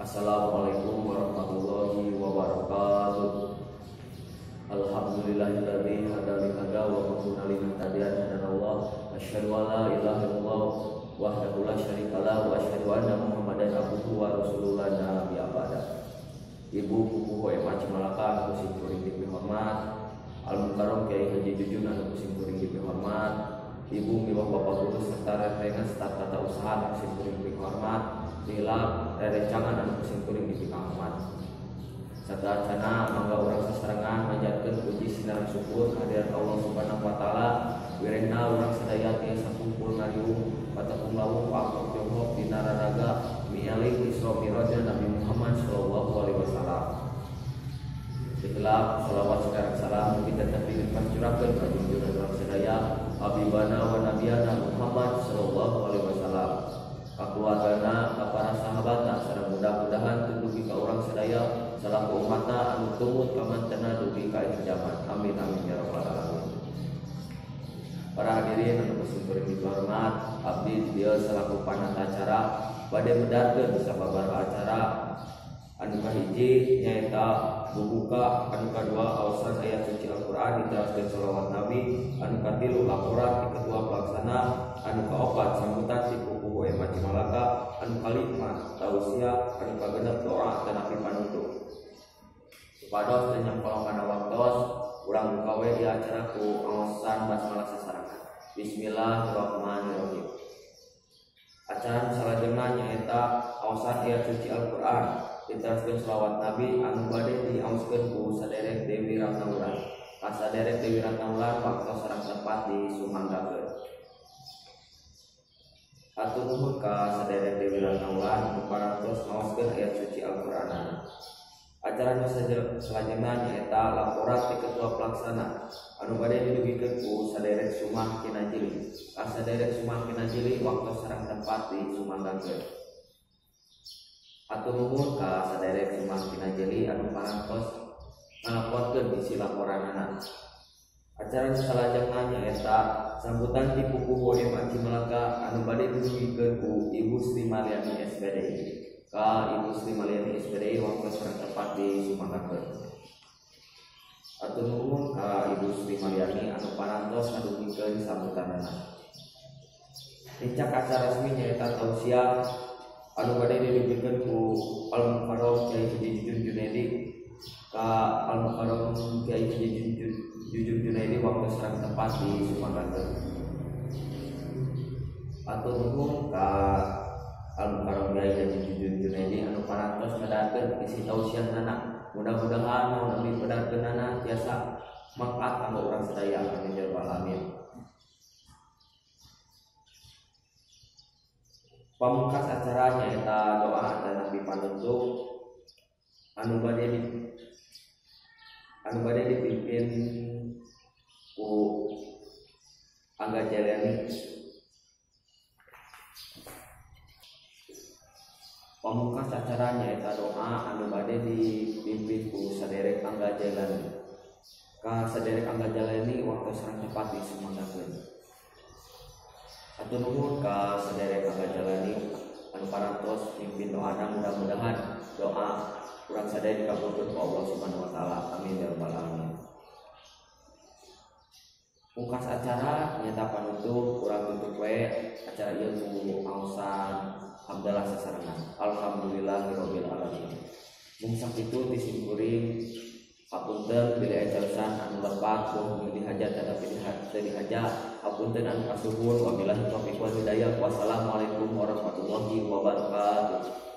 Assalamualaikum warahmatullahi wabarakatuh. Alhamdulillahilladzi hadana lihadza wa ma kunna linahtadiya Allah. Asyhadu an la ilaha illallah wahdahu la syarikalah wa asyhadu anna Muhammadan abduhu wa rasuluhu la nabiyya ba'da. Ibu pupuh MA Cimalaka anu ku simkuring dipihormat, Al Mukarram Kiai Haji Jujun anu ku simkuring dipihormat, Ibu miwah bapak guru serta rerengan staf tata usaha anu ku simkuring dipihormat, lila rerencangan anu ku simkuring dipihormat. Sateuacana mangga urang sasarengan manjatkeun puji sinareng syukur kehadirat Allah Subhanahu wa taala. Wirehna urang sadaya tiasa kumpul ngariung patepung lawuh paapok johok dina raraga mialing Isra Mi'raj Nabi Muhammad sallallahu alaihi wasallam. Digelap salawat sareng salam mugi tetep dipacurahkeun ka junjungan urang sadaya Habibana wa nabiyana Muhammad sallallahu alaihi wasallam, ka keluargana, ka para sahabatna sareng mudah-mudahan dugi ka urang sadaya salaku umatna anu tumut ka mantena dugi ka akhir zaman. Amin amin ya rabbal alamin. Para hadirin anu ku simkuring dihormat, abdi dieu salaku panata acara bade medarkeun sababaraha acara. Anu kahiji nyaeta bubuka, anu kadua aosan ayat suci Al-Qur'an diteraskeun sholawat Nabi, anu katilu laporan ti ketua pelaksana, anu kaopat sambutan ti pupuh MA Cimalaka, anu kalima tausiah, anu kagenep doa tanapi panutup. Supados teu nyangkolong kana waktos, urang buka we di acara ku aosan basmalah sasarengan. Bismillahirrahmanirrahim. Acara nu salajengna nyaeta aosan ayat suci Al-Qur'an diteraskeun sholawat Nabi anu bade diaoskeun ku saderek Dewi Ratna Wulan. Ka saderek Dewi Ratna Wulan waktos sareng tempat disumanggakeun. Hatur nuhun ka saderek Dewi Ratna Wulan anu parantos ngaoskeun ayat suci Al-Qur'an. Acara nu salajengna nyaeta laporan ti ketua pelaksana anu bade didugikeun ku saderek Sumah Kinajili. Ka saderek Sumah Kinajili waktos sareng tempat disumanggakeun. Hatur nuhun ka saderek Sumah Kinajili anu parantos ngalaporkeun isi laporanana. Acara nu salajengna nyaeta sambutan ti pupuh MA Cimalaka anu bade didugikeun ku Ibu Sri Maryani SPDI. Ka Ibu Sri Maryani SPDI waktu sareng tempat disumanggakeun. Hatur nuhun ka Ibu Sri Maryani anu parantos ngadugikeun sambutanana. Nincak acara resmi nyaeta tausiah anu bade didugikeun ku Al Mukarram Kiai Haji Jujun Junaidi. Ka Al Mukarram Kiai Haji Jujun Junaidi waktu sareng tempat disumanggakeun. Hatur nuhun ka Al Mukarram Kiai Haji Jujun Junaidi anu parantos medarkeun isi tausiahna. Mudah-mudahan nu nabi medarkeunana tiasa manfaat kanggo urang sadaya. Amin ya rabbal alamin. Pamungkas acara nyaeta doa dan nabi panutup anu bade dipimpin ku Angga Jailani. Pamungkas acara nyaeta doa anu bade dipimpin ku saderek Angga Jailani. Ka saderek Angga Jailani waktu sareng tepat disumanggakeun. Hatur nuhun ka saderek Angga Jailani anu parantos mimpin doana, mudah-mudahan doa urang sadaya dikabulkeun ku Allah Subhanahu wa taala. Amin ya rabbal alamin. Pungkas acara nyaeta panutup, urang tutup we acara ieu ku aosan hamdalah sasarengan. Alhamdulillahirabbil alamin. Mung sakitu ti simkuring, hapunten bilih aya calesan anu lepat boh milih hajat tetapi teu dihaja, hapunten anu kasuhun. Wabillahi taufiq wal hidayah. Wassalamualaikum warahmatullahi wabarakatuh.